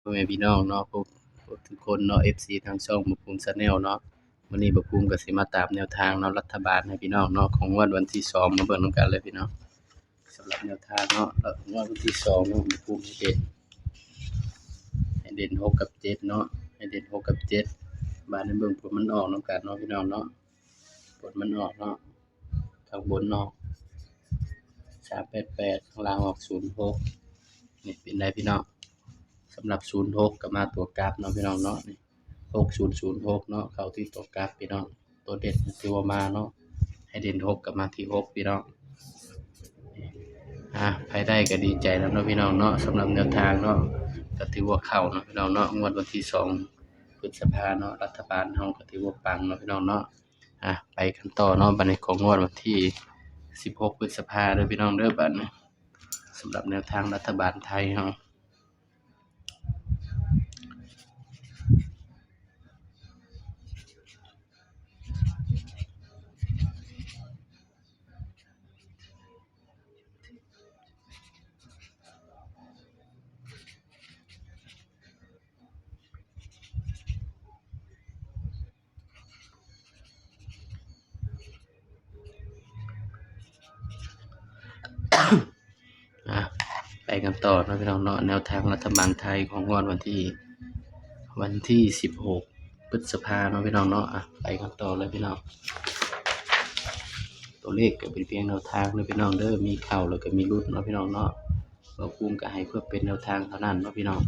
ພໍ່ແມ່ພີ່ນ້ອງເນາະ ທຸກຄົນເນາະ ເອັຟຊີ ທາງຊ່ອງບໍ່ພູມ Channel ເນາະ. ມື້ນີ້ບໍ່ພູມກໍຊິມາຕາມແນວທາງເນາະ ລັດຖະບານໃຫ້ພີ່ນ້ອງເນາະ ຂອງງວດວັນທີສອງ ມາເບິ່ງນຳກັນເລີຍພີ່ນ້ອງ. ສຳລັບແນວທາງເນາະ ງວດວັນທີສອງເນາະ ບໍ່ພູມໃຫ້ເດັ່ນ ໃຫ້ເດັ່ນຫົກກັບເຈັດເນາະ ໃຫ້ເດັ່ນຫົກກັບເຈັດ. ບາດນີ້ເບິ່ງຜົນມັນອອກນຳກັນເນາະ ພີ່ນ້ອງເນາະ. ຜົນມັນອອກເນາະ ຂ້າງບົນອອກສາມແປດແປດ ຂ້າງລ່າງອອກສູນຫົກ. ນີ້ເປັນໄດ໋ພີ່ນ້ອງ? ສຳລັບສູນຫົກກໍມາຕົວກັບເນາະ ພີ່ນ້ອງເນາະ. ນີ້ ຫົກສູນສູນຫົກເນາະ ເຂົ້າທີ່ຕົວກັບພີ່ນ້ອງ. ຕົວເດັ່ນຖືວ່າມາເນາະ ໃຫ້ເດັ່ນຫົກກໍມາທີ່ຫົກພີ່ນ້ອງ. ອ່າ ໃຜໄດ້ກໍດີໃຈນຳເນາະ ພີ່ນ້ອງເນາະ. ສຳລັບແນວທາງເນາະ ກໍຖືວ່າເຂົ້າເນາະ ພີ່ນ້ອງເນາະ. ງວດວັນທີສອງ ພຶດສະພາເນາະ ລັດຖະບານເຮົາກໍຖືວ່າປັງເນາະ ພີ່ນ້ອງເນາະ. ອ່າ ໄປກັນຕໍ່ເນາະ ບາດນີ້ ຂອງງວດວັນທີສິບຫົກ ພຶດສະພາເດີພີ່ນ້ອງເດີ. ບາດນີ້ ສຳລັບແນວທາງລັດຖະບານໄທເຮົາ ອ່ະ ໄປກັນຕໍ່ເນາະ ພີ່ນ້ອງເນາະ. ແນວທາງລັດຖະບານໄທຂອງງວດວັນທີ ວັນທີສິບຫົກ ພຶດສະພາເນາະ ພີ່ນ້ອງເນາະ. ອ່ະ ໄປກັນຕໍ່ເລີຍພີ່ນ້ອງ. ຕົວເລກກໍເປັນພຽງແນວທາງເດີພີ່ນ້ອງເດີ ມີເຂົ້າແລ້ວກໍມີຫຼຸດເນາະ ພີ່ນ້ອງເນາະ. ບໍ່ພູມກໍໃຫ້ເພື່ອເປັນແນວທາງເທົ່ານັ້ນເນາະ ພີ່ນ້ອງ.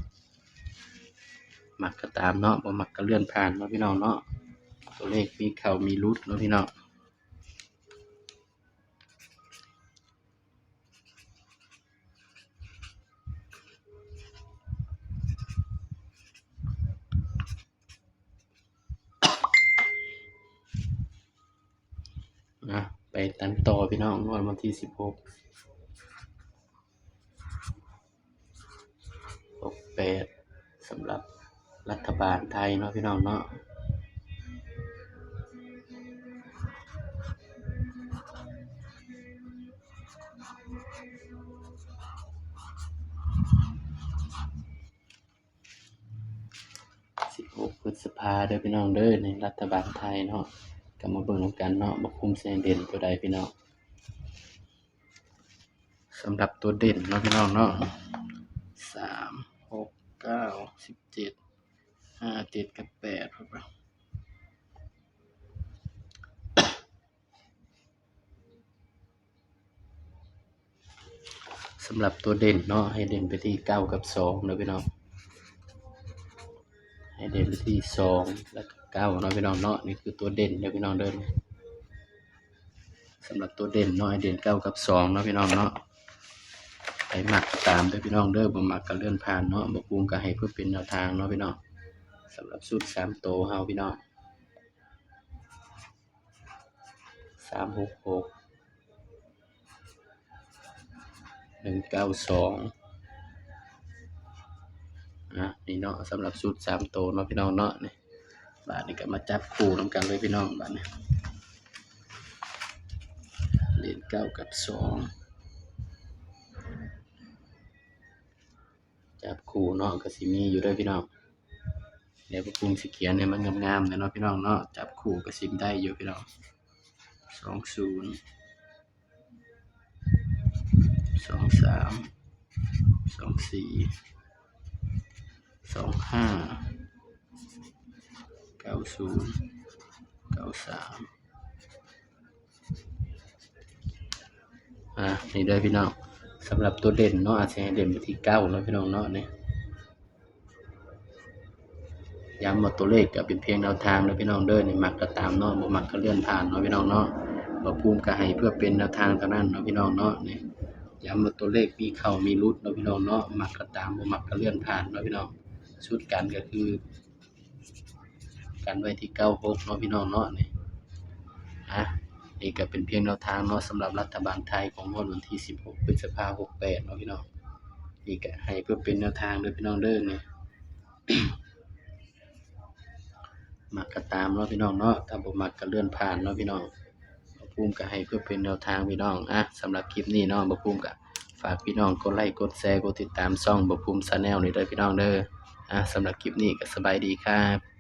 ມັກກໍຕາມເນາະ ບໍ່ມັກກໍເລື່ອນຜ່ານເນາະ ພີ່ນ້ອງເນາະ. ຕົວເລກມີເຂົ້າມີຫຼຸດເນາະ ພີ່ນ້ອງ. ອ່ະ ໄປຕາມຕໍ່ພີ່ນ້ອງ ງວດວັນທີສິບຫົກ ຫົກແປດ ສຳລັບລັດຖະບານໄທເນາະ ພີ່ນ້ອງເນາະ. ສິບຫົກ ພຶດສະພາເດີພີ່ນ້ອງເດີ ໃນລັດຖະບານໄທເນາະ. ກໍມາເບິ່ງນຳກັນເນາະ ບໍ່ພູມຊິໃຫ້ເດັ່ນຕົວໃດພີ່ນ້ອງ. ສຳລັບຕົວເດັ່ນເນາະ ພີ່ນ້ອງເນາະ ສາມ ຫົກ ເກົ້າ ສິບເຈັດ ຫ້າ ເຈັດ ກັບ ແປດ ພຸ້ນ. ສຳລັບຕົວເດັ່ນເນາະ ໃຫ້ເດັ່ນໄປທີ່ເກົ້າກັບສອງເດີພີ່ນ້ອງ. ໃຫ້ເດັ່ນໄປທີ່ສອງ ແລ້ວກໍເກົ້າເນາະ ພີ່ນ້ອງເນາະ. ນີ້ຄືຕົວເດັ່ນເດີພີ່ນ້ອງເດີ. ສຳລັບຕົວເດັ່ນເນາະ ໃຫ້ເດັ່ນເກົ້າກັບສອງເນາະ ພີ່ນ້ອງເນາະ. ໃຜມັກກໍຕາມເດີພີ່ນ້ອງເດີ ບໍ່ມັກກໍເລື່ອນຜ່ານເນາະ. ບໍ່ພູມກໍໃຫ້ເພື່ອເປັນແນວທາງເນາະ ພີ່ນ້ອງ. ສຳລັບຊຸດສາມໂຕເຮົາ ພີ່ນ້ອງ ສາມຫົກຫົກ ໜຶ່ງເກົ້າສອງ ອ່ະ ນີ້ເນາະ ສຳລັບຊຸດສາມໂຕເນາະ ພີ່ນ້ອງເນາະ. ນີ້ ບາດນີ້ກໍມາຈັບຄູ່ນຳກັນເລີຍ ພີ່ນ້ອງ. ບາດນີ້ ເຫຼັ້ນເກົ້າກັບສອງ ຈັບຄູ່ເນາະ ກໍຊິມີຢູ່ເດີພີ່ນ້ອງ. ດຽວບໍ່ພູມຊິຂຽນໃຫ້ມັນງາມໆແດ່ເນາະ ພີ່ນ້ອງເນາະ. ຈັບຄູ່ກໍຊິໄດ້ຢູ່ພີ່ນ້ອງ ສອງສູນ ສອງສາມ ສອງສີ່ ສອງຫ້າ ເກົ້າສູນ ເກົ້າສາມ. ອ່າ ນີ້ເດີພີ່ນ້ອງ ສຳລັບຕົວເດັ່ນເນາະ ອາດຊິໃຫ້ເດັ່ນໄປທີ່ເກົ້າເນາະ ພີ່ນ້ອງເນາະ. ນີ້ ຢ້ຳວ່າຕົວເລກກໍເປັນພຽງແນວທາງເດີພີ່ນ້ອງເດີ. ນີ້ ມັກກໍຕາມເນາະ ບໍ່ມັກກໍເລື່ອນຜ່ານເນາະ ພີ່ນ້ອງເນາະ. ບໍ່ພູມກໍໃຫ້ເພື່ອເປັນແນວທາງເທົ່ານັ້ນເນາະ ພີ່ນ້ອງເນາະ. ນີ້ ຢ້ຳວ່າຕົວເລກມີເຂົ້າມີຫຼຸດເນາະ ພີ່ນ້ອງເນາະ. ມັກກໍຕາມ ບໍ່ມັກກໍເລື່ອນຜ່ານເນາະ ພີ່ນ້ອງ. ຊຸດກັນກໍຄື ກັນໄວ້ທີ່ເກົ້າຫົກເນາະ ພີ່ນ້ອງເນາະ. ນີ້ ອ່ະ ນີ້ກໍເປັນພຽງແນວທາງເນາະ ສຳລັບລັດຖະບານໄທຂອງງວດວັນທີສິບຫົກ ພຶດສະພາ ຫົກແປດເນາະ ພີ່ນ້ອງ. ນີ້ກໍໃຫ້ເພື່ອເປັນແນວທາງເດີພີ່ນ້ອງເດີ. ນີ້ ມັກກໍຕາມເນາະ ພີ່ນ້ອງເນາະ ຖ້າບໍ່ມັກກໍເລື່ອນຜ່ານເນາະ ພີ່ນ້ອງ. ບ່າວພູມກໍໃຫ້ເພື່ອເປັນແນວທາງ ພີ່ນ້ອງ. ອ່ະ ສຳລັບຄລິບນີ້ເນາະ ບ່າວພູມກໍຝາກພີ່ນ້ອງກົດໄລ ກົດແຊ ກົດຕິດຕາມຊ່ອງບ່າວພູມ Channel ນີ້ເດີພີ່ນ້ອງເດີ. ອາ ສຳລັບຄລິບນີ້ກໍສະບາຍດີຄັບ.